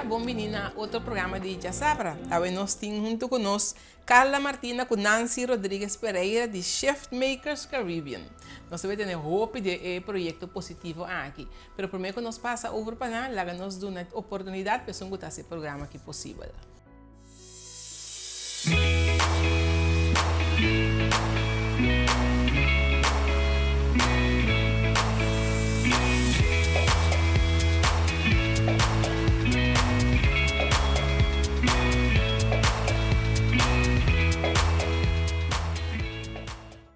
dia, bon bini na otro programa di Djasabra. Awe nos tin huntu ku nos Carla Martina ku Nancy Rodriguez Pereira di Shift Makers Caribbean. Nos ta bay tene hopi di e proyecto positivo aki. Pero prome ku nos pasa over pa nan, laga nos duna oportunidad pa esun ku ta hasi e programa aki posibel.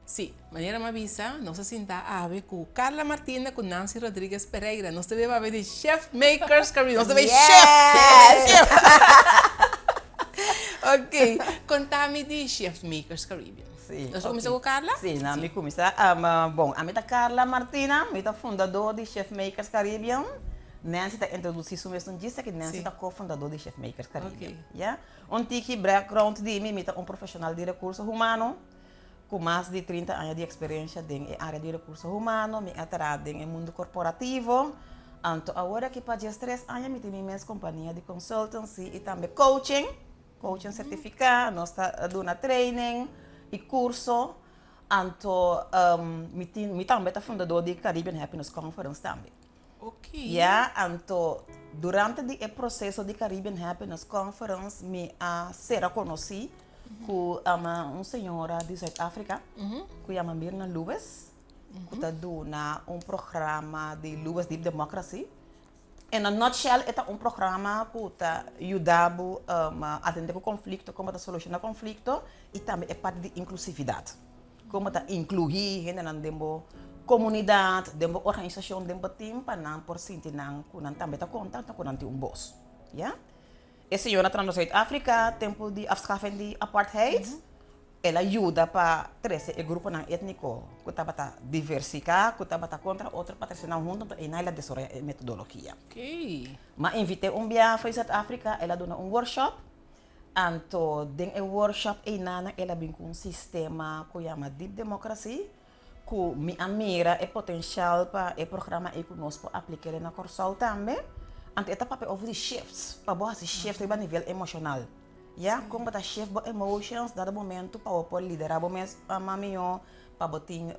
Sí, manera mi a bisa, nos a sinta awe ku Carla Martina ku Nancy Rodriguez Pereira. Nos ta beba awe di Chef Makers Caribbean. Nos ta bay chef! Yes! Ok, konta mi di Chef Makers Caribbean. Sí, Nos ta kuminsá ku Carla? Sí, na mi kuminsá. Bon, ami ta Carla Martina, mi ta fundadó di Chef Makers Caribbean. Nancy ta introdusí su mes un djis aki, Nancy ta ko-fundadó di Chef Makers Caribbean. Ya. Un tiki background di mi, mi ta un profeshonal di rekurso humano ku mas di trinta aña di eksperensia den e área di rekurso humano. Mi a traha den e mundu korporativo. Anto awor aki pa diestres aña mi tin mi mes kompania di consultancy i tambe coaching, coaching sertifiká. Nos ta duna training i kurso. Anto mi tin, mi tambe ta fundadó di Caribbean Happiness Conference tambe. Ok. Ya, anto durante di e proceso di Caribbean Happiness Conference mi a sera conoci cu un señora di Zuid Africa cu yama Myrna Lewis cu ta duna un programa di Lewis Deep Democracy. In a nutshell e ta un programa cu ta yuda bo atende cu conflicto, como ta soluciona conflicto y tambe e parti di inclusividad. Kon bo ta inkluí hendenan den bo komunidat, den bo organisashon, den bo tim pa nan por sinti nan ku nan tambe ta konta anto ku nan tin un bos. Ya. E señora trando Zuid Afrika tempu di afschaffing di apartheid, el a yuda pa trese e gruponan étniko ku tabata diversiká, ku tabata kontra otro pa trese nan huntu, anto einan el a desaroyá e metodologia. M'a invit'é un biaha for di Zuid Afrika, el a duna un workshop. Anto den e workshop einanan el a bin ku un sistema ku yama Deep Democracy ku mi a mira e potenshal pa e programa ei ku nos por aplik'é na Kòrsou tambe. Anto e ta papia over di shifts, pa bo hasi shift riba nivel emoshonal. Ya, kon bo ta shift bo emotions dado momento pa bo por liderá bo mes mihó, pa bo tin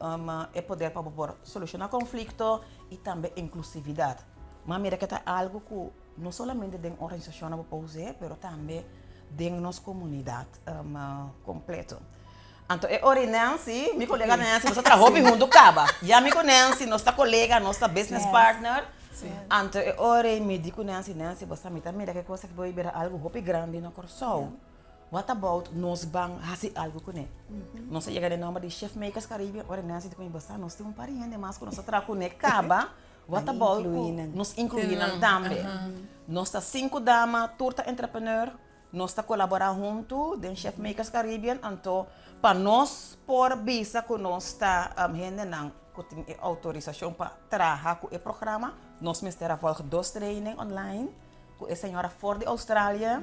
e poder pa bo por solushoná konflikto i tambe inklusividat. Mi a mira ku e ta algu ku. No solamente den organisashonnan bo por us'é, pero tambe den nos komunidat kompleto. Anto e ora Nancy, mi kolega Nancy, nos a traha hopi huntu kaba. Ya mi ku Nancy nos ta kolega, nos ta business partner. Anto e ora mi di ku Nancy, Nancy bo sa mi ta mira ku e kos aki por bira algu hopi grandi na Kòrsou. What about nos ban hasi algu kuné? Nos a yega den nòmber di Chef Makers Caribbean, ora Nancy di ku mi, bo sa nos tin un par di hende mas ku nos a traha kuné kaba. What about ku nos inkluí nan tambe? Nos ta sinku dama, tur ta entrepreneur, nos ta kolaborá huntu den Chef Makers Caribbean, anto pa nos por bisa ku nos ta hendenan ku tin e outorisashon pa traha ku e programa, nos mester a vòlg dos training online ku e señora for di Australia.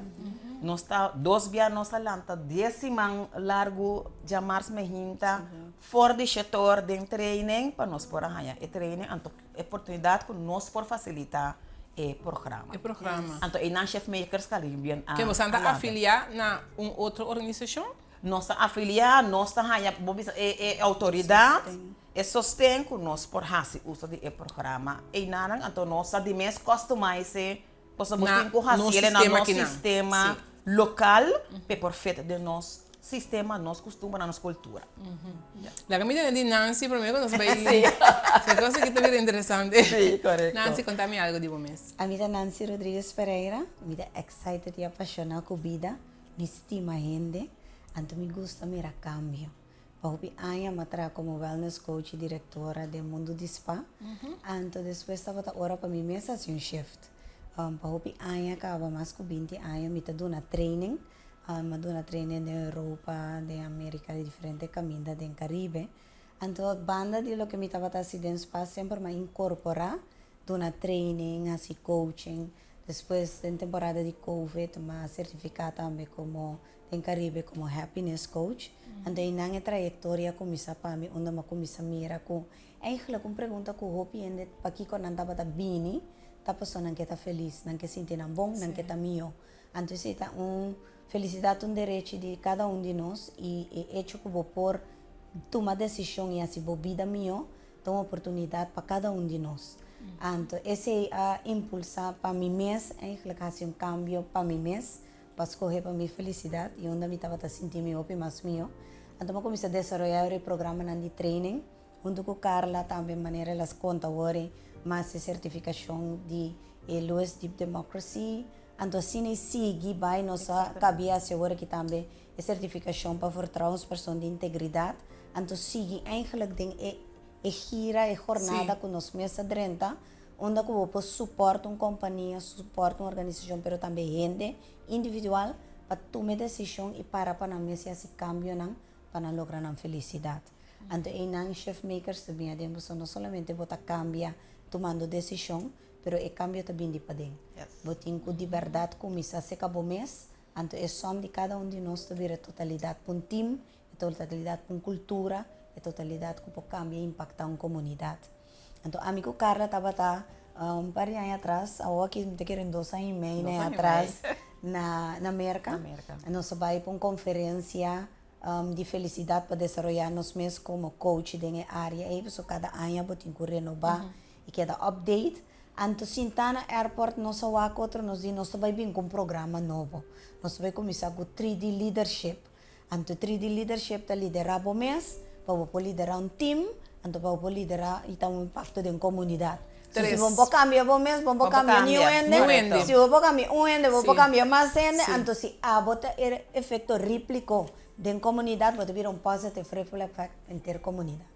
Nos ta dos bia nos a lanta dies siman largu djamars mehinta for di shetor den training pa nos por a haña e training anto e oportunidat ku nos por fasilitá e programa. E programa. Anto einan Chef Makers Caribbean a Ke boso ta lanta. afiliá na un otro organisashon? Nos ta afiliá, nos ta haña bo bisa e e outoridat, e sosten ku nos por hasi uso di e programa einanan. Anto nos ta di mes customize pasobra bo tin ku hasiel na nos sistema lokal pa e por fit den nos sistema, nos kustumbernan, nos kultura. Laga mi tende di Nancy prome ku nos bai E kos aki ta bira interesante. Sí, korekto. Nancy, konta mi algu di bo mes. Ami ta Nancy Rodriguez Pereira, mi ta excited i apashona ku bida. Mi stima hende, anto mi gusta mira kambio. Pa hopi aña mi a traha komo wellness coach i direktora den mundu di spa, anto despues tabata ora pa mi mes hasi un shift. Pa hopi aña kaba, mas ku binti aña, mi ta duna training. Mi a duna training den Europa, den Amerika, di diferente kaminda den Karibe. Anto banda di loke mi tabata hasi den spa semper mi a inkorporá duna training, hasi coaching. Despues den temporada di covid mi a certifica tambe como den Caribe como happiness coach. Anto einan e trayectoria a cuminsa pa mi unda mi a cuminsa mira cu eigenlijk un pregunta cu hopi hende pakico nan tabata bini. ta paso nan ke ta felis, nan ke sinti nan bon, nan ke ta mihó. Anto esei ta un felisidat ta un derechi di kada un di nos i e echo ku bo por tuma desishon i hasi bo bida mihó ta un oportunidat pa kada un di nos. Anto esei a impulsá pa mi mes eigenlijk hasi un kambio pa mi mes, pa skohe pa mi felisidat i unda mi tabata sinti mi hopi mas mihó. Anto mi a kuminsá desaroyá e programanan di training huntu ku Carla tambe manera el a konta awor mas e sertifikashon di e Lewis Deep Democracy. Anto asina e sigui bai nos a kabia hasi awor aki tambe e sertifikashon pa vertrouwenspersoon di integridat. Anto sigui eigenlijk den e e gira, e jornada ku nos mes a drenta, unda ku bo por support un kompania, support un organisashon, pero tambe hende individual pa tuma e desishon i para pa nan mes i hasi kambionan pa nan logra nan felisidat. Anto einan Shiftmakers ta bin aden pasobra no solamente bo ta kambia tumando desishon, pero e kambio ta bin di paden. Bo tin ku di bèrdat kuminsá seka bo mes, anto e sòm di kada un di nos ta bira e totalidat pa un tim, e totalidat pa un kultura, e totalidat ku por kambia i impaktá un komunidat. Anto ami ku Carla tabata un par di aña atras, awor aki mi ta kere un dos aña i mei atras na Merka. Nos a bai pa un konferensia di felisidat pa desaroyá nos mes komo coach den e área ei, pasobra kada aña bo tin ku renobá i keda update. Anto sintá na airport nos a wak otro, nos di nos ta bai bin ku un programa nobo. Nos ta bai kuminsá ku 3D Leadership. Anto 3D Leadership ta liderá bo mes, pa bo por liderá un team, anto pa bo por liderá i ta un impakto den komunidat. So si bo por kambia bo mes, bo por kambia niun hende. Si bo por kambia un hende, bo por kambia mas hende. Anto si abo ta e efekto rípliko den komunidat, bo ta bira un positive ripple effect henter komunidat.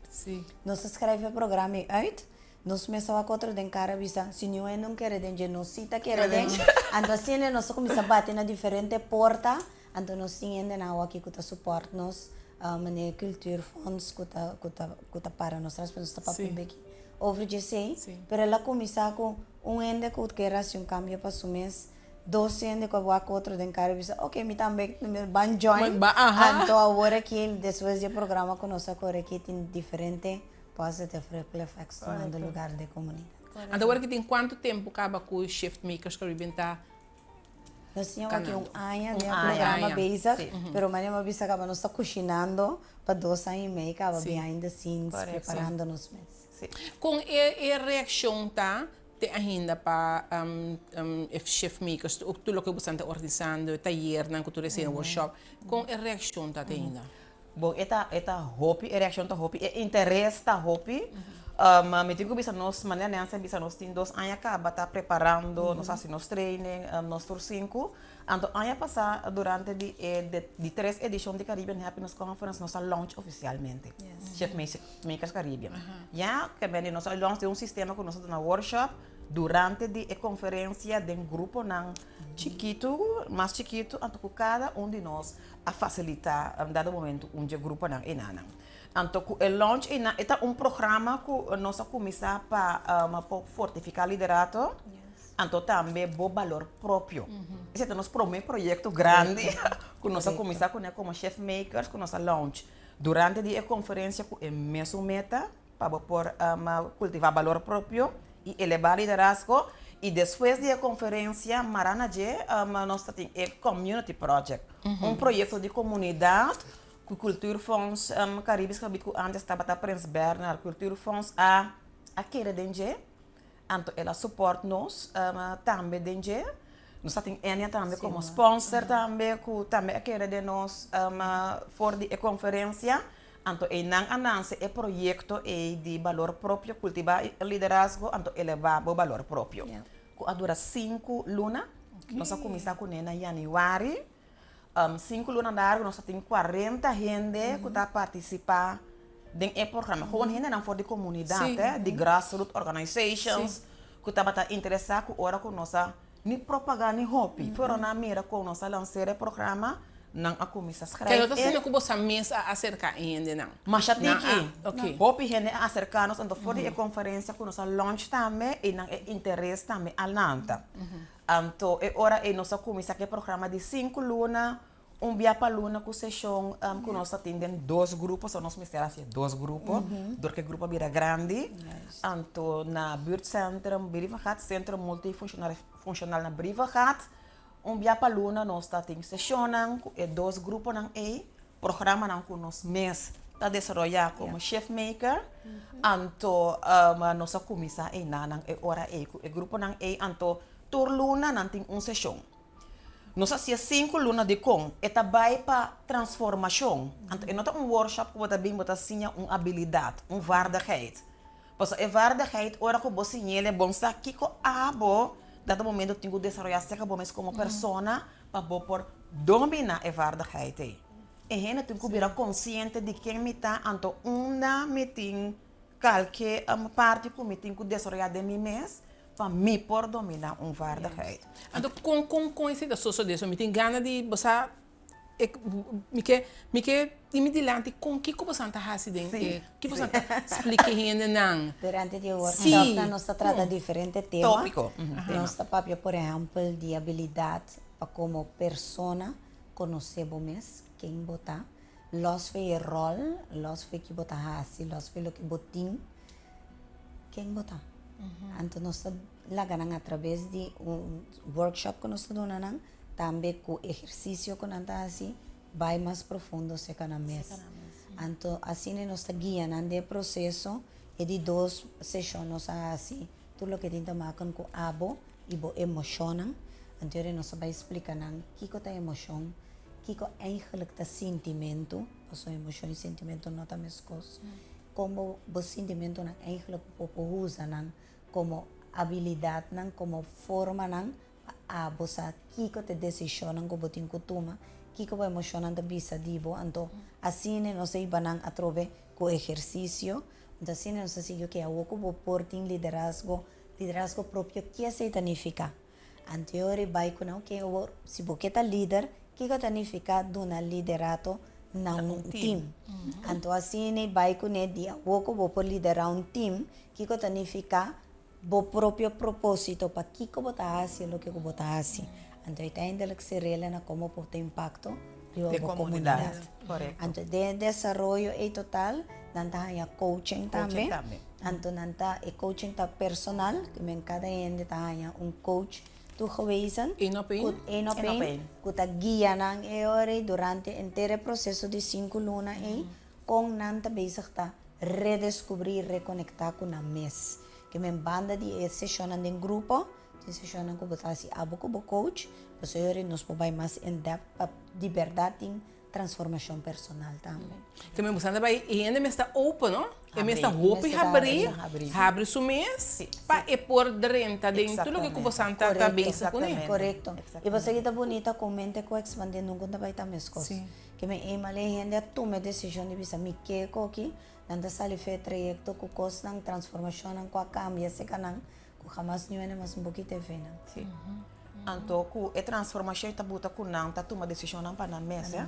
Nos a skrijf e programa ei uit. Nos mes a wak otro den kara bisa, si niun hende no kere den dje, nos sí ta kere den. Anto asina nos a kuminsá bati na diferente porta. Anto nos tin hendenan awor aki ku ta support nos, manera Cultuurfonds ku ta ku ta ku ta para nos tras, pero nos ta papia un beki over djesei. Pero el a kuminsá ku un hende ku kier hasi un kambio pa su mes, dos hende ku a wak otro den kara i bisa, ok, mi tambe ban join. Anto awor aki despues di e programa ku nos a kore aki tin diferente positive ripple effects tumando lugar den komunidat. Anto awor aki tin kuantu tempu kaba ku Shift Makers Caribbean ta Nos tin aki un aña den e programa bezig, pero manera mi a bisa kaba nos ta kushinando pa dos aña i mei kaba behind the scenes preparando nos mes. Kon e reakshon ta te ainda pa e shift makers, tur loke boso ta organisando, e tayernan ku tur esei, workshop, kon e reakshon ta te ainda? Bon, e ta, e ta hopi, e reaccion ta hopi, e interes ta hopi. Mi tin cu bisa nos, manera Nancy a bisa nos tin dos aña caba ta preparando, nos a haci nos training, nos tur sinku. Anto aña pasa durante di e di tres edicion di Caribbean Happiness Conference nos a launch oficialmente Chef Makers Caribbean. Ya, ke bende nos a launch den un sistema cu nos a duna workshop durante di e conferencia den gruponan chikitu, mas chikitu, anto cu cada un di nos a fasilitá un dado momento un dje gruponan enanan. Anto ku e launch einan e ta un programa ku nos a kuminsá pa pa fortifiká liderato, anto tambe bo balor propio. Esei ta nos promé proyekto grandi ku nos a kuminsá kuné komo Chef Makers ku nos a launch durante di e konferensia ku e mesun meta. Pa bo por kultivá balor propio i elebá liderazgo. I despues di e konferensia mará na dje nos ta tin e Community Project, un proyekto di komunidat ku Cultuurfonds Caribisch Gebied ku antes tabata Prins Bernhard Cultuurfonds a a kere den dje. Anto el a support nos tambe den dje. Nos ta tin Enya tambe komo sponsor tambe ku tambe a kere den nos for di e konferensia. Anto einan a nanse e proyekto ei di balor propio, kultivá liderazgo, anto elevá bo balor propio, ku a dura sinku luna. Nos a kuminsá kuné na yanüari. Sinku luna largu nos a tin kuarenta hende ku ta partisipá den e programa. Gewoon hendenan for di komunidat, di grassroot organizations ku tabata interesá ku ora ku nos a Ni propagá ni hopi. Pero nan a mira kon nos a lansera e programa, nan a kuminsá Kero skrijf ta e. asina ku boso mes a aserká e hendenan? Masha Nan a, tiki. ok. Hopi hende a aserká nos, anto for di e konferensia ku nos a launch tambe i nan e interes tambe a lanta. Anto e ora ei nos a kuminsá ku e programa di sinku luna. Un bia pa luna ku seshon ku nos ta tin den dos grupo, so nos mester hasi dos grupo, dor ku e grupo a bira grandi. Anto na buurtcentrum Brievengat, Centro Multifuncional Funcional na Brievengat, un bia pa luna nos ta tin seshonnan ku e dos gruponan ei, programanan ku nos mes ta desaroyá komo shiftmaker. Anto nos a kuminsá einanan e ora ei ku e gruponan ei, anto tur luna nan tin un seshon. Nos hasié sinku luna dikon e ta bai pa transformashon. Anto e no ta un workshop ku bo ta bin bo ta siña un abilidat, un vaardigheid. Pasobra e vaardigheid ora ku bo siñ'el e bon sa kiko abo dado momento tin ku desaroyá serka bo mes komo persona pa bo por dominá e vaardigheid ei. E hende tin ku bira konsiente di ken mi ta anto unda mi tin kalke parti ku mi tin ku desaroyá den mi mes Pa mi por dominá un vaardigheid. Anto kon kon kon esei ta sosodé? So mi tin gana di bo sa e mi ke mi ke tin mi dilanti kon kiko bosan ta hasi den e kiko bosan ta splika e hendenan. Durante di e workshopnan nos ta trata diferente tema. Nos ta papia por ehèmpel di abilidat pa komo persona konosé bo mes, ken bo ta, lòs for e ròl, lòs for ki bo ta hasi, lòs for loke bo tin. Ken bo ta? Anto nos ta laga nan atrabes di un workshop ku nos ta duna nan, tambe ku ehersisio ku nan ta hasi, bai mas profundo serka nan mes. Anto asina nos ta guia nan den e proseso. E di dos seshon nos a hasi tur loke tin ta maken ku abo i bo emoshonnan. Anto yori nos a bai splika nan kiko ta emoshon, kiko eigenlijk ta sintimentu, pasobra emoshon i sintimentu no ta meskos. Kon bo bo sintimentunan eigenlijk bo por usa nan komo abilidatnan, komo formanan pa abo sa kiko ta e desishonnan ku bo tin ku tuma, kiko bo emoshonnan ta bisa di bo. Anto asina nos a hiba nan atrobe ku ehersisio. Anto asina nos a sigui, oke, awor ku bo por tin liderazgo, liderazgo propio, ke esei ta nifiká? Anto e ora e bai ku nan, oke, awor si bo ke ta lider, kiko ta nifiká duna liderato na un tim? Anto asina e bai kuné di awor ku bo por liderá un tim, kiko ta nifiká bo propio propósito, pakiko bo ta hasi loke ku bo ta hasi. Anto uiteindelijk se rela na komo bo ta impakto riba bo komunidat. Anto den e desaroyo ei total, nan ta haña coaching tambe. Anto nan ta, e coaching ta personal, ke men kada hende ta haña un coach toegewezen. Eén op één? Eén op één, ku ta guia nan e ora ei durante henter e proseso di sinku luna ei, kon nan ta bezig ta redeskubrí, rekonektá ku nan mes. Ke men banda di e seshonnan den grupo, tin seshonnan ku bo ta hasi abo ku bo coach, pasobra e ora ei nos por bai mas in depth pa di bèrdat tin Transformacion personal tambe. Te men busando bai e hende mes ta open no, e mes ta hopi habri, habri su mes pa e por drenta den tur loke ku bosan ta ta bezig kuné. Korekto. I bo sa ki ta bunita ku mente ku expande nunka ta bai ta meskos. Ke men eenmaal e hende a tuma e desishon di bisa mi ke koki, nan ta sali fe e trayekto ku kosnan, transformashonnan ku a kambia seka nan Ku hamas niun hende mas un pokito e fe nan. Sí. Anto ku e transformashon ta buta ku nan ta tuma desishonnan pa nan mes, eh.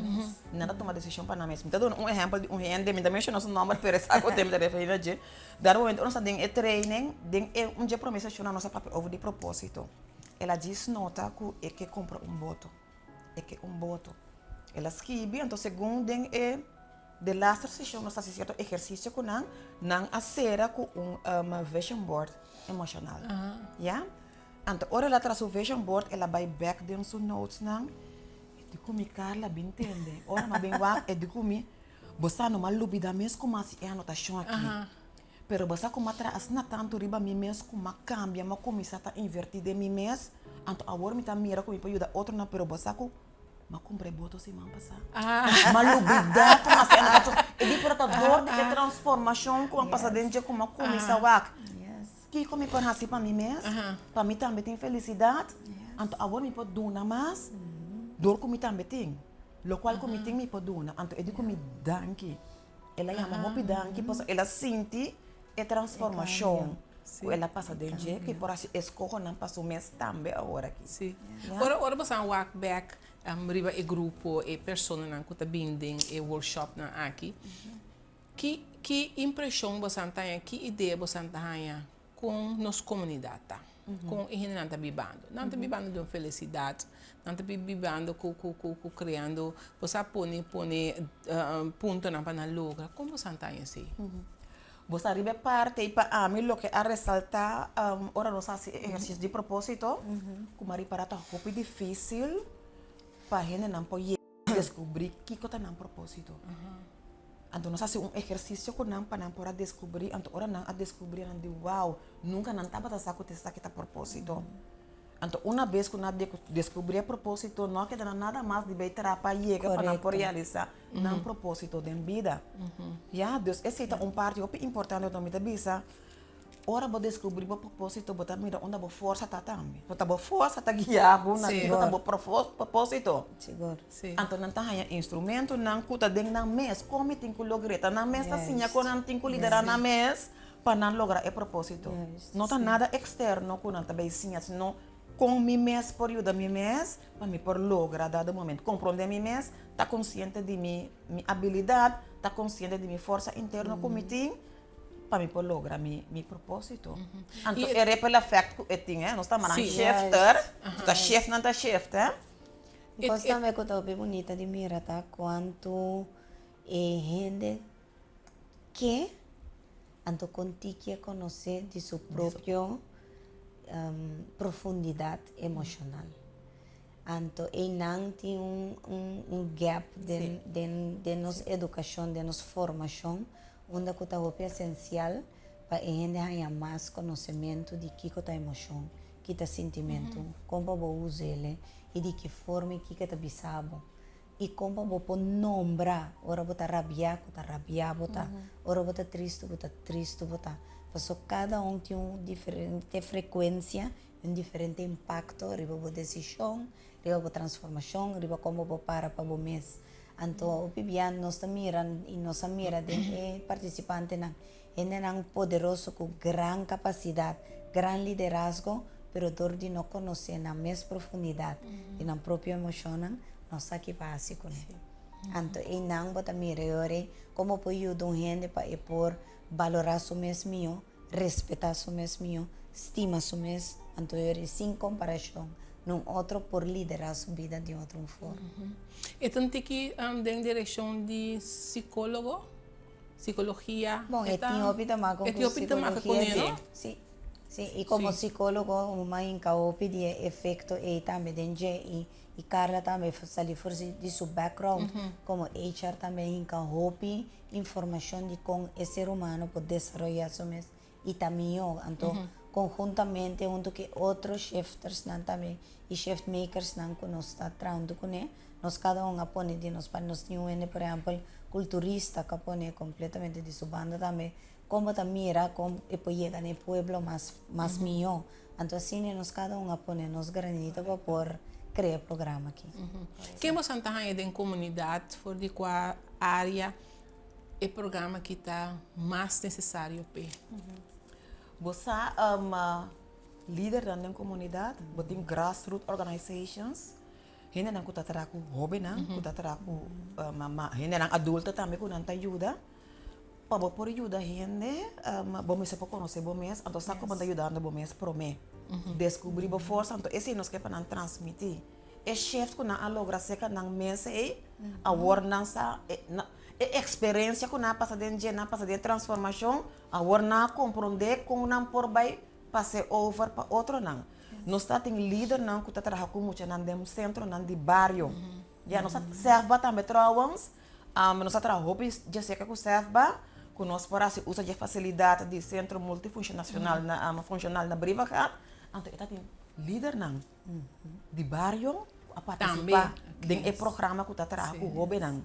Nan ta tuma desishon pa nan mes. Mi ta duna un ehèmpel di un hende, mi ta menshoná su nòmber pero e sa ku mi ta referí na dje. Dado momento nos ta den e training, den e un dje promé seshonnan nos a papia over di propósito. El a djis nota ku e ke kumpra un boto. E ke un boto. El a skibi, anto segun den e De laster seshon nos ta hasi sierto ehersisio ku nan, nan a sera ku un vision board emoshonal. Ya? Anto ora el a traha su vision board el a bai bek den su notesnan, e di ku mi, Carla bin tende, ora mi a bin wak e di ku mi, bo sa no mi a lubida mes ku mi a hasi e anotashon aki. Pero bo sa ku mi a traha asina tantu riba mi mes ku mi a kambia, mi a kuminsá ta invertí den mi mes, anto awor mi ta mira ku mi por yuda otronan, pero bo sa ku M'a kumpra e boto siman pasá. M'a lubidá ku m'a hasi anotashon. E di por ta dor di e transformashon ku a pasa den dje ku m'a kuminsá wak. Kiko mi por hasi pa mi mes, pa mi tambe tin felisidat? Anto awor mi por duna mas dor ku mi tambe tin. Lokual ku mi tin mi por duna. Anto e di ku mi danki. El a yama hopi danki pasobra el a sinti e transformashon ku el a pasa den dje ku e por hasi eskohonan pa su mes tambe awor aki. Sí. Ora ora boso a wak bek riba e grupo, e personanan ku ta bin den e workshopnan aki, ki ki impreshon boso a haña, ki idea boso a haña kon nos komunidat ta? Kon e hendenan ta bibando. Nan ta bibando den felisidat, nan ta bibando ku ku ku ku kreando, bo sa pone pone puntonan pa nan logra. Kon bo sa ta haña esei? Bo sa riba e parti ei pa ami loke a resaltá ora nos hasi e ehersisio di propósito, ku mi a ripará ta hopi difísil pa hendenan por yega deskubrí kiko ta nan propósito. Anto nos hasi un ehersisio ku nan pa nan por a deskubrí, anto ora nan a deskubrí nan di wow, nunka nan tabata sa ku ta esaki ta propósito. Anto una bes ku nan a deskubrí e propósito no a keda nan nada mas di bai traha pa yega pa nan por realisá nan propósito den bida. Ya, dus esei ta un parti hopi importante ku mi ta bisa. Ora bo deskubrí bo propósito bo ta mira unda bo forsa ta tambe. Bo ta bo forsa ta guia bo na kiko ta bo propósito. Anto nan ta haña instrumentonan ku ta den nan mes. Kon mi tin ku logr'é? Ta nan mes ta siña kon nan tin ku liderá nan mes pa nan logra e propósito. No ta nada eksterno ku nan ta bai siña, sino kon mi mes por yuda mi mes pa mi por logra dado momento. Komprondé mi mes, ta konsiente di mi abilidat, ta konsiente di mi forsa interno ku mi tin. Pa mi por logra mi mi propósito. Anto e ripple effect ku e tin, eh, nos ta manan shifter, ta shift nan ta shift, eh. Un kos tambe ku ta hopi bunita di mira ta kuantu e hende ke anto kon tiki a konosé di su propio profundidat emoshonal. Anto einan tin un un gap den den den nos edukashon, den nos formashon Unda ku ta hopi esensial pa e hende haña mas konosementu di kiko ta emoshon, ki ta sintimentu, kon pa bo us'el i di ki forma i kiko e ta bisa bo. I kon pa bo por nombra ora bo ta rabiá ku ta rabiá bo ta, ora bo ta tristu ku ta tristu bo ta. Pasobra kada un tin un diferente frekuensia i un diferente impakto riba bo desishon, riba bo transformashon, riba kon bo por para pa bo mes. Anto hopi bia nos ta mira i nos a mira den e partisipantenan hendenan poderoso ku gran kapasidat, gran liderazgo, pero dor di no konosé nan mes profundidat di nan propio emoshonnan, no sa ki pa hasi kuné. Anto einan bo ta mira e ora ei komo por yuda un hende pa e por balorá su mes mihó, respetá su mes mihó, stima su mes, anto e ora ei sin komparashon nun otro por liderá su bida di otro un forma. E ta un tiki den direkshon di sikólogo? Sikologia? Bon, e tin hopi ta maka ku sikologia, sí. Sí, sí. I komo sikólogo un a hinka hopi di e efekto ei tambe den dje i i Carla tambe sali for di su background komo HR tambe a hinka hopi informashon di kon e ser humano por desaroyá su mes i ta mihó. Anto konhuntamente huntu ku e otro shiftersnan tambe i shiftmakersnan ku nos ta trahando kuné, nos kada un a pone di nos parti. Nos tin un hende por ehèmpel kulturista ku a pone kompletamente di su banda tambe kon bo ta mira kon e por yega na e pueblo mas mas mihó. Anto asina nos kada un a pone nos granito pa por krea e programa aki. Ken boso ta haña den komunidat for di kua área e programa aki ta mas nesesario p'e? Bo sa lidernan den komunidat, bo tin grassroot organizations, hendenan ku ta traha ku hóbennan, ku ta traha ku hendenan adulto tambe ku nan ta yuda. Pa bo por yuda hende, bo mester por konosé bo mes, anto sa ku bo ta yudando bo mes promé. Deskubrí bo forsa, anto esei nos ke pa nan transmití. E shift ku nan a logra serka nan mes ei, awor nan sa e eksperensia ku nan a pasa den dje, nan a pasa den e transformashon, awor nan a komprondé kon nan por bai pas'é over pa otronan. Nos ta tin lidernan ku ta traha ku muchanan den sentronan di bario. Ya, nos ta sèfba tambe trouwens. Nos a traha hopi djaserka ku SEFBA, ku nos por hasi uso dje fasilidat di Sentro Multifunshonashonal na funshonal na Brievengat. Anto e ta tin lidernan di bario ku a partisipá den e programa ku ta traha ku hóbennan.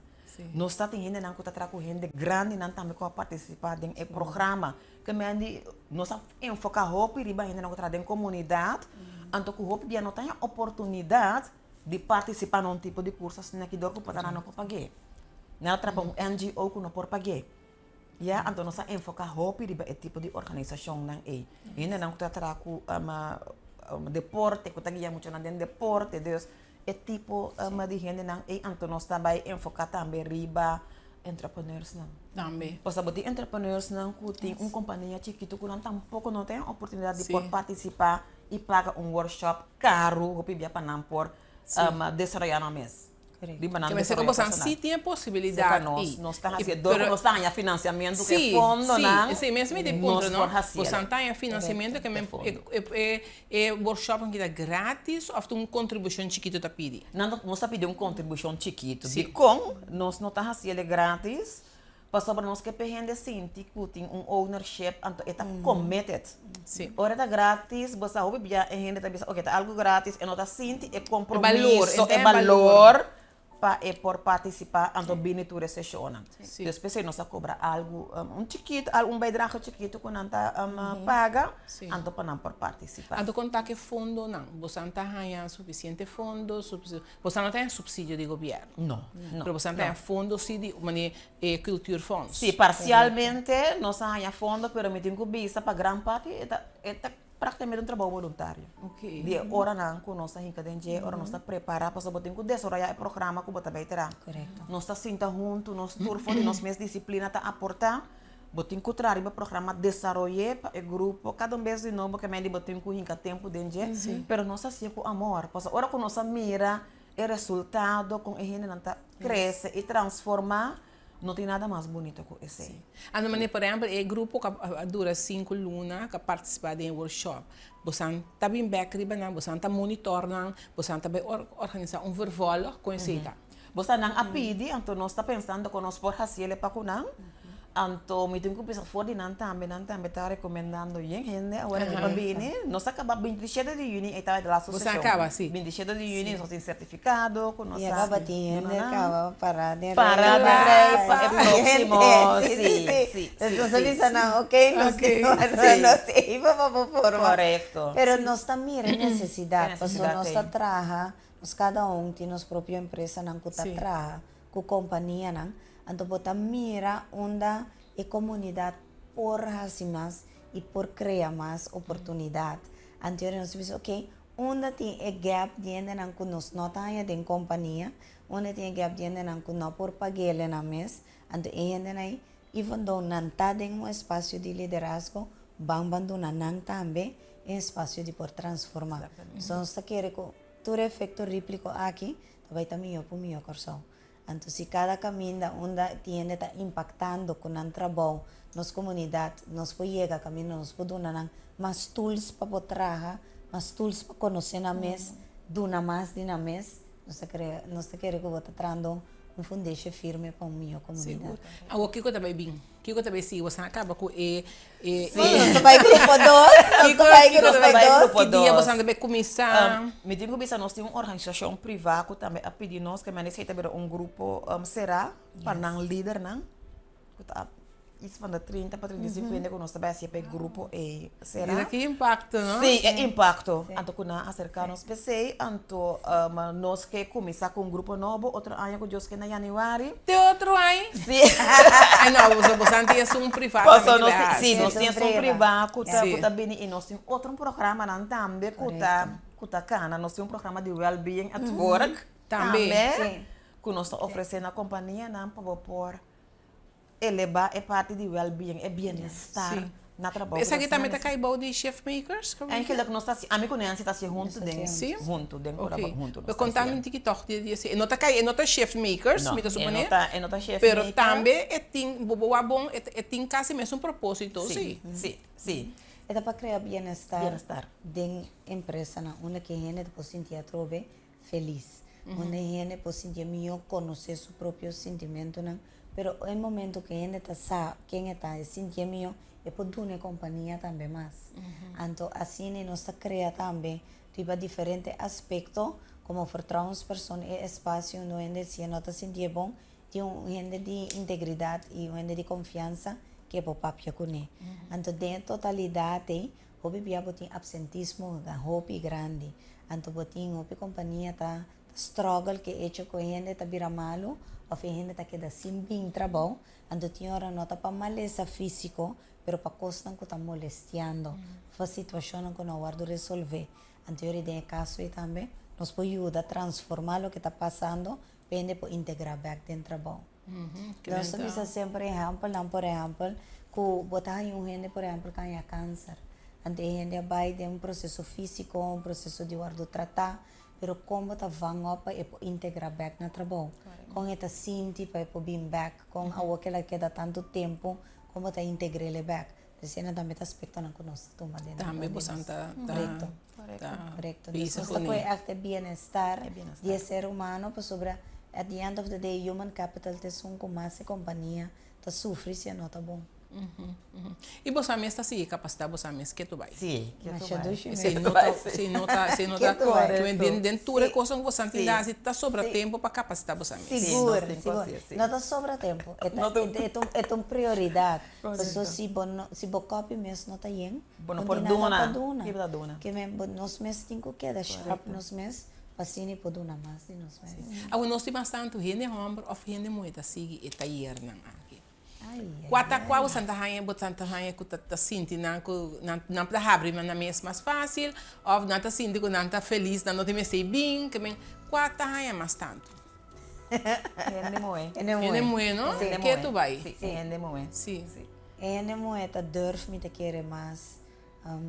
Nos ta tin hendenan ku ta traha ku hende grandinan tambe ku a partisipá den e programa. Ke men di nos a enfoká hopi riba hendenan ku ta traha den komunidat, anto ku hopi bia no ta haña oportunidat di partisipá na un tipo di kurso asina ki dor ku por ta nan no por pag'é. Nan a trapa un NGO ku no por pag'é. Ya, anto nos a enfoká hopi riba e tipo di organisashonnan ei. Hendenan ku ta traha ku deporte, ku ta guia muchanan den deporte. Dus e tipo di hendenan ei anto nos ta bai enfoká tambe riba. Entrepreneursnan. Tambe. Pasobra bo tin entrepreneursnan ku tin un kompania chikitu ku nan tampoko no tin oportunidat di por partisipá i paga un workshop karu hopi bia pa nan por desaroyá nan mes. Riba nan Ke mester desaroyo ku bosan personal. sí tin e Serka posibilidat nos, i. nos ta I hasié. Dor ku pero nos ta haña finansiamentu ku e sí, sí, fondonan, esei mes mi ta e nos punto, no? por hasié. Bosan ta haña finansiamentu ke E men fondo. e e e workshopnan ki ta gratis òf ta un kontribushon chikitu ta pidi? Nan ta, nos ta pidi un kontribushon chikitu. Sí. Dikon nos no ta hasié gratis? Pasobra nos ke p'e hende sinti ku tin un ownership, anto e ta committed. Sí. Ora ta gratis, bo sa hopi bia e hende ta bisa, oke, ta algu gratis, e no ta sinti e E balor, kompromiso, e e balor pa e por partisipá, anto bini tur e seshonnan. Sí. Dus p'esei nos ta kobra algu, un chikitu, un bijdrage chikitu ku nan ta paga, Sí. anto pa nan por partisipá. Anto kon ta ku e fondonan? Boso ta haña sufisiente fondo? Boso no ta haña supsidio di gobièrnu? No, no. Pero boso ta haña fondo sí di manera e Cultuurfonds? Sí, parsialmente nos a haña fondo, pero mi tin ku bisa pa gran parti e ta e ta práktikamente un trabou boluntario. Oké. Di e oranan ku nos ta hinka den dje, ora nos ta prepará, pasobra bo tin ku desaroyá e programa ku bo ta bai traha. Korekto. Nos ta sinta huntu, nos tur for di nos mes disiplina ta aportá. Bo tin ku traha riba programa, desaroy'é pa e grupo. Kada un bes di nobo ke mei di bo tin ku hinka tempu den dje, pero nos a hasié ku amor. Pasobra ora ku nos a mira e resultado kon e hendenan ta krese i transformá, no tin nada mas bunito ku esei. Anto manera por ehèmpel e grupo ku a dura sinku luna ku a partisipá den e workshop, bosan ta bin bèk riba nan, bosan ta monitor nan, bosan ta bai organisá un vervolg kon esei ta? Bosa nan a pidi, anto nos ta pensando con nos por haciele pa cu nan. Anto mi tin cu bisa for di nan tambe, nan tambe ta recomendando yen hende awor aki pa bini. Nos a caba 27 di juni, ey ta e laatste Boso a sesion. caba, si. 27 di juni nos tin certificado cu nos Y a a caba tin duna hende nan. caba para den rey. Para den rey pa e proximo, Sí, si, sí, si, si, Entonces si. bisa nan, ok, nos Ok, tin si. nos iba pa bo forma. Correcto. Pero nos ta mira e necesidad, E pasobra necesidad nos ey. ta traha. Nos kada un tin nos propio empresanan ku ta traha ku kompanianan, anto bo ta mira unda e komunidat por hasi mas i por krea mas oportunidat. Anto yora nos ta bisa oke, unda tin e gap di hendenan ku nos no ta haña den kompania, unda tin e gap di hendenan ku no por pag'e nan mes, anto e hendenan ei even though nan ta den un espasio di liderazgo, ban bandona nan tambe e espasio di por transforma. So nos ta kere ku Tur efecto riplico aki ta bay ta miyo pu miyo Corsou. Anto si cada caminda unda tin hende ta impactando cu nan trabou nos comunidad, nos por yega caminda nos por duna nan mas tools pa por traha, mas tools pa conoce nan mes, duna mas di nan mes, nos ta crea, nos ta kere cu bo ta trahando un fundeshe firme pa un miyo comunidad. Sigur. Awor kico ta bay bin? Kiko ta bay sigui? Boso a kaba ku e. Sí, nos ta bay grupo dos. Nos ta bay grupo dos. Ki dia boso ta bay kuminsá? Mi tin ku bisa nos tin un organisashon privá ku tambe a pidi nos ke mende esei ta bira un grupo será pa nan lidernan ku ta iets van de 30 pa 35 hende ku nos ta bay hasié pa e grupo ei será. Mira ki impakto, no? Sí, e impakto. Anto ku nan a aserká nos p'esei, anto nos ke kuminsá ku un grupo nobo otro aña ku Dios ke na yanüari. Te otro aña? Sí. Ay no, boso boso tin esun privá tambe nos di tin, sí, bes. nos tin esun privá ku ta ku Sí. ta bini i nos tin otro programanan tambe ku ta ku ta kana. Nos tin un programa di wellbeing at work Tambe. tambe Sí. ku nos ta ofresé na kompanianan pa bo por elevá e parti di wellbeing, e bienestar Sí. na trabou. Esaki tambe ta kai bou di Shift Makers? Eigenlijk nos ta hasi, ami ku Nancy ta hasi huntu den, Sí? huntu den Ok. trabou, huntu nos Pero ta konta mi hasi. un tiki tòg di di esei. E no ta kai, e no ta Shift Makers, No, mi ta e no suponé. ta, e no ta Shift Pero Maker. tambe e tin, bo bo wak bon, e e tin kasi mesun propósito, sí. Sí, sí, sí. E ta pa krea bienestar Bienestar. den empresanan unda ku e hende ta por sinti atrobe felis. Unda e hende por sinti e mihó konosé su propio sintimentunan, pero e momento ku e hende ta sa ken e ta, e sinti e mihó, e por duna e kompania tambe mas. Anto asina nos ta krea tambe riba diferente aspekto, komo vertrouwenspersoon e espasio unda un hende si e no ta sinti e bon, tin un hende di integridat i un hende di konfiansa ku e por papia kuné. Anto den e totalidat ei, Hopi bia bo tin absentismo hopi grandi. Anto bo tin hopi kompania ta struggle ke echo ku e hende ta bira malu òf e hende ta keda sin bin trabou. Anto tin ora no ta pa malesa físiko pero pa kosnan ku ta molestiando òf pa situashonnan ku no a wòrdu resolvé. Anto yori den e kaso ei tambe nos por yuda transformá loke ta pasando pa e hende por integrá bèk den trabou. Nos ta bisa semper ehèmpelnan, por ehèmpel, ku bo ta haña un hende por ehèmpel ku a haña kanser. Anto e hende a bai den un proseso físiko, un proseso di wòrdu tratá, pero kon bo ta vang òp pa e por integrá bèk na trabou? Kon e ta sinti pa e por bin bèk? Kon awor ku el a keda tantu tempu, kon bo ta integr'el bèk? Esei tambe ta aspektonan ku nos ta tuma den Tambe bosan ta Korekto. Korekto. Dus nos ta kohe ègt e bienestar di e ser humano pasobra at the end of the day human capital ta esun ku mas e kompania ta sufri si e no ta bon. I bosan mes ta sigui kapasitá bosan mes ketu bai? Sí, ketu bai. Masha dushi mes. Esei no ta, esei no ta, esei no ta, Ketu bai. den, den tur e kosnan ku bosan tin ta hasi ta sobra tempu pa kapasitá bosan mes. Sigur, sigur. No ta sobra tempu. E ta, e ta un prioridat. Paso si bo no, si bo kopi mes no ta yen, Bo no no por tin nada duna. pa duna. Ki bo ta duna? Ke men bo nos mes tin ku keda sharp nos mes pa asina por duna mas di nos mes. Awor nos tin mas tantu hende hòmber òf hende muhé ta sigui e tayernan aki? Ai, ai, Kua ta kua ai. bo ta haña bo ta haña ku ta ta sinti nan ku nan nan ta habri nan mes mas fásil òf nan ta sinti ku nan ta felis nan no tin mester bin? Ke men kua ta haña mas tantu? Hende muhé. Hende muhé. Hende muhé no? Sí. Ke tu bai? Sí, hende muhé. Sí. E hende muhé ta durf mi ta kere mas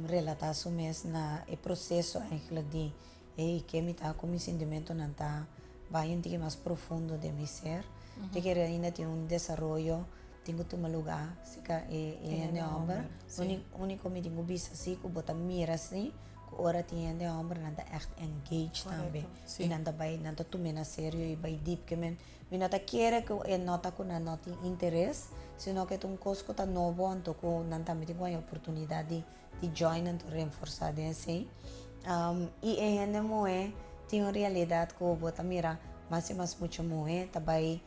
relatá su mes na e proseso eigenlijk di ey ke mi ta ku mi sintimentonan ta bai un tiki mas profundo den mi ser. Mi ta kere ainda tin un desaroyo tin ku tuma lugá serka e hende hòmber. Úniko mi tin ku bisa si ku bo ta mira si ku ora tin hende hòmber nan ta ègt engaged tambe. I nan ta bai nan ta tum'é na serio i bai dip ke men mi no ta kere ku e nota ku nan no tin interes sino ku e ta un kos ku ta nobo anto ku nan tambe tin ku haña oportunidat di di join anto renforsá den esei. I e hende muhé tin un realidat ku bo ta mira mas i mas mucha muhé ta bai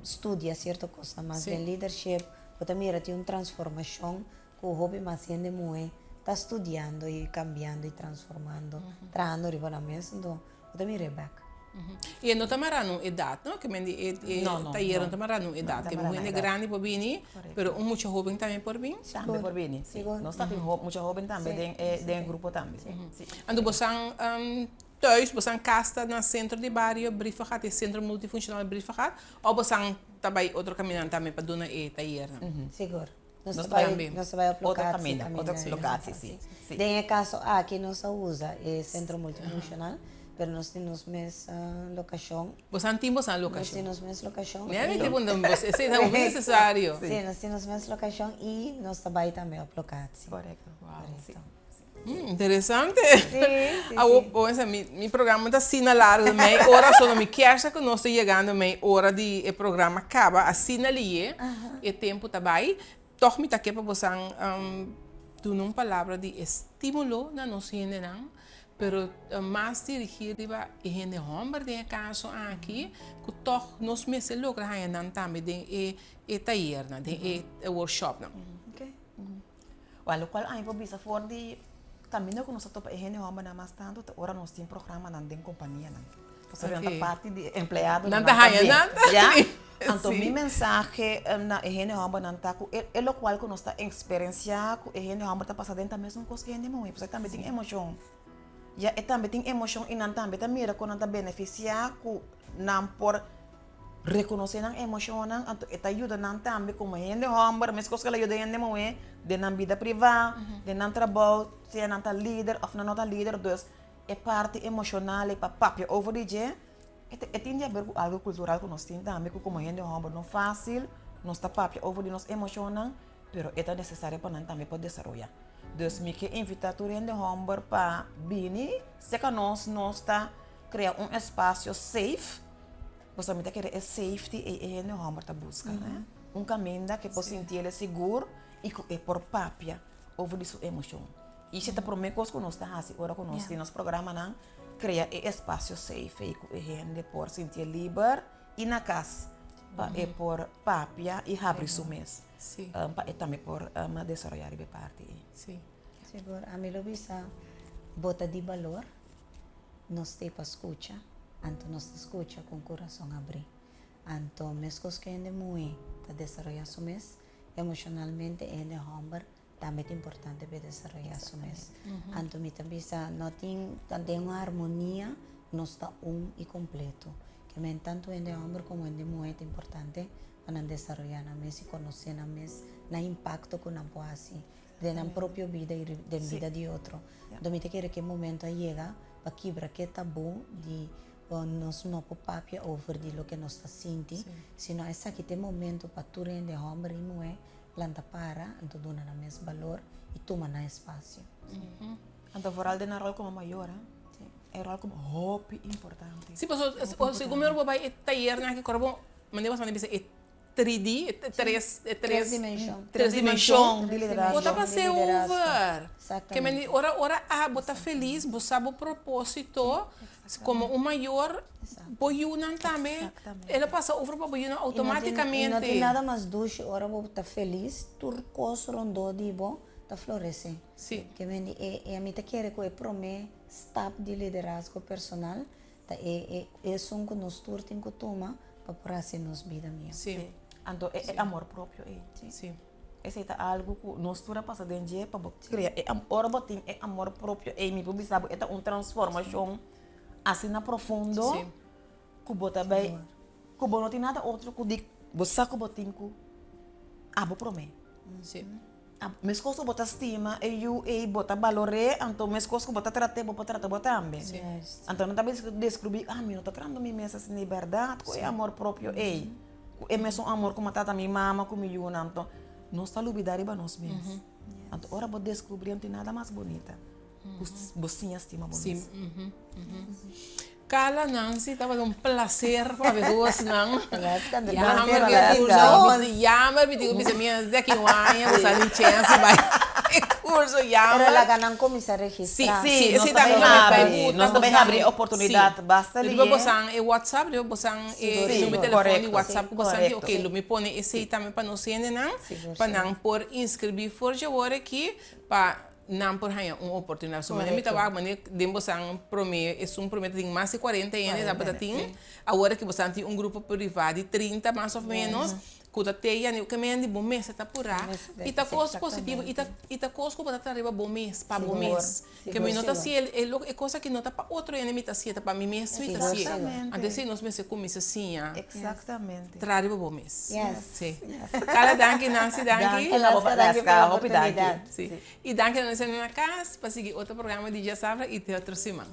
studia sierto kosnan mas den leadership bo ta mira tin un transformashon Ku hopi mas hende muhé ta studiando i kambiando i transformando, trahando riba nan mes, anto bo ta mira e bèk. I e no ta mará nun edat, no? Ke men di e tayer no ta mará nun edat. Ke un hende grandi por bini, pero un mucha hóben tambe por bin. Tambe por bini, si. Nos ta tin mucha hóben tambe den e grupo tambe. Anto bosan thuis, bosan kas ta na sentro di bario Brievengat, e sentro multifunshonal Brievengat, òf bosan ta bai otro kaminda tambe pa duna e tayernan? Sigur. Nos Nos ta bai, tambe. nos ta bai op Otro locatie caminda, caminda. otro locatie, sí, sí. Den e caso aki nos a usa e centro multifuncional, pero nos tin nos mes locacion. Bosan tin bosan Nos locacion. tin nos mes locacion. Mi a y- miti punta bos, esei ta hopi necesario. Sí, nos tin nos mes locacion y nos ta bai tambe op locatie. Correcto. Correcto. Sí. Interesante. Sí, sí, Awo, sí. bo pensa, mi, mi programa ta asina largo, mei ora solo, mi kier sa ku nos ta yegando mei ora di e programa kaba, asina liye, e tempu ta bai. Tòg mi ta ke pa bosan duna un palabra di estímulo na nos hendenan, pero mas dirigí riba e hende hòmber den e kaso aki, ku tòg nos mester logra haña nan tambe den e e tayernan, den e workshopnan. Wèl, lokual ami por bisa for di kaminda ku nos ta topa e hende hòmbernan mas tantu ta ora nos tin programanan den kompanianan. Pasobra nan ta parti di e empleadonan Nan ta haña nan ta. Ya. Anto mi mensahe na e hende hòmbernan ta ku e lokual ku nos ta eksperensiá ku e hende hòmber ta pasa den ta mesun kos ku e hende muhé pasobra e tambe tin emoshon. Ya e tambe tin emoshon i nan tambe ta mira ku nan ta benefisiá ku nan por Rekonosé nan emoshonnan, anto e ta yuda nan tambe komo hende hòmber, meskos ku el a yuda hende muhé den nan bida privá, den nan trabou, sea nan ta lider òf nan no ta lider. Dus, e parti emoshonal ei pa papia over di dje, e tin di haber ku algu kultural ku nos tin tambe, ku komo hende hòmber no fásil nos ta papia over di nos emoshonnan, pero e ta nesesario pa nan tambe por desaroyá. Dus mi ke invitá tur hende hòmber pa bini serka nos, nos ta krea un espasio safe. Pasobra mi ta kere e safety ei e hende hòmber ta buska, ne? Un kaminda ku e por sinti el e sigur i ku e por papia over di su emoshon. I esei ta promé kos ku nos ta hasi ora ku nos tin nos programanan, krea e espasio safe ei ku e hende por sinti e liber i na kas pa e por papia i habri su mes. Pa e tambe por desaroyá riba e parti ei. Sigur. Ami lo bisa bo ta di balor. Nos t'ei pa skucha, anto nos ta skucha ku un kurason abrí. Anto meskos ku hende muhé ta desaroyá su mes emoshonalmente, e hende hòmber tambe ta importante pa e desaroyá su mes. Anto mi ta bisa no tin, ta den un harmonia nos ta un i kompleto. Ke men tantu hende hòmber komo hende muhé ta importante pa nan desaroyá nan mes i konosé nan mes, nan impakto ku nan por hasi den nan propio bida i den bida di otro. Anto mi ta kere ku e momento a yega pa kibra ke tabú di nos no por papia over di loke nos ta sinti, sino esaki ta e momento pa tur hende hòmber i muhé planta para anto duna nan mes balor i tuma nan espasio. Anto vooral den nan ròl komo mayor, e ròl komo hopi importante. Si, pasobra segun mi ora bo bai e tayernan aki kòrda bo manera bo a bisa e 3D, e tres, e tres, Tres dimenshon. Tres dimenshon. Di liderazgo. Bo ta pas'é over. Exactamente. Ke mende ora ora abo ta felis, bo sa bo propósito komo un mayor, bo yunan tambe, Exactamente. el a pasa over pa bo yunan outomátikamente. I no tin nada mas dushi ora bo ta felis, tur kos rondó di bo ta floresé. Si. Ke mende e e ami ta kere ku e promé stap di liderazgo personal Ta e e esun ku nos tur tin ku tuma pa por hasi nos bida mihó. Sí. Sí. Anto e e amor propio ei. Sí. Esei ta algu ku nos tur a pasa den dje pa bo krea e am ora bo tin e amor propio ei mi por bisa bo e ta un transformashon asina profundo Sí. ku bo ta bai ku bo no tin nada otro ku di bo sa ku bo tin ku abo promé. Sí. Meskos ku bo ta stima e yu ei, bo ta balor'é, anto meskos ku bo ta trat'é, bo por trata bo tambe. Anto nan ta bin deskrubí, ah, mi no ta trando mi mes asina di bèrdat ku e amor propio ei, ku e mesun amor ku mi a trata mi mama ku mi yunan. Anto nos ta lubidá riba nos mes. Anto ora bo deskubrí, no tin nada mas bunita ku bo siña stima bo mes. Carla Nancy tabata un placer papia cu bosnan. Jammer mi e curso jammer mi tin cu bisa mi de aki un aña bo sa ni chance bai e curso jammer. Pero laga nan cuminsa registra. Si, si, si nos ta bay habri, nos ta bay habri e oportunidad basta liye. Riba bosan e WhatsApp, riba bosan e numero di telefon di WhatsApp cu bosan tin, ok lo mi pone esey tambe pa nos hendenan pa nan por inscribi for dje wor aki pa nan por haña un oportunidat. So manera mi ta wak manera den bosan prome, esun prome ta tin mas di cuarenta hende tabata tin, awor aki bosan tin un grupo priva di trinta mas of menos ku ta te yandi ke men di bo mes ta purá i ta kos positivo i ta i ta kos ku bo ta traha riba bo mes pa bo mes ke mi no ta hasié e kos aki no ta pa otro hende mi ta hasié ta pa mi mes mi ta hasié anto esei nos mester kuminsá siña Traha riba bo mes. Sí. Carla danki, Nancy danki. Danki na bo Alaska, hopi danki. Sí. I danki na nos na kas pa sigui otro programa di Djasabra i te otro siman.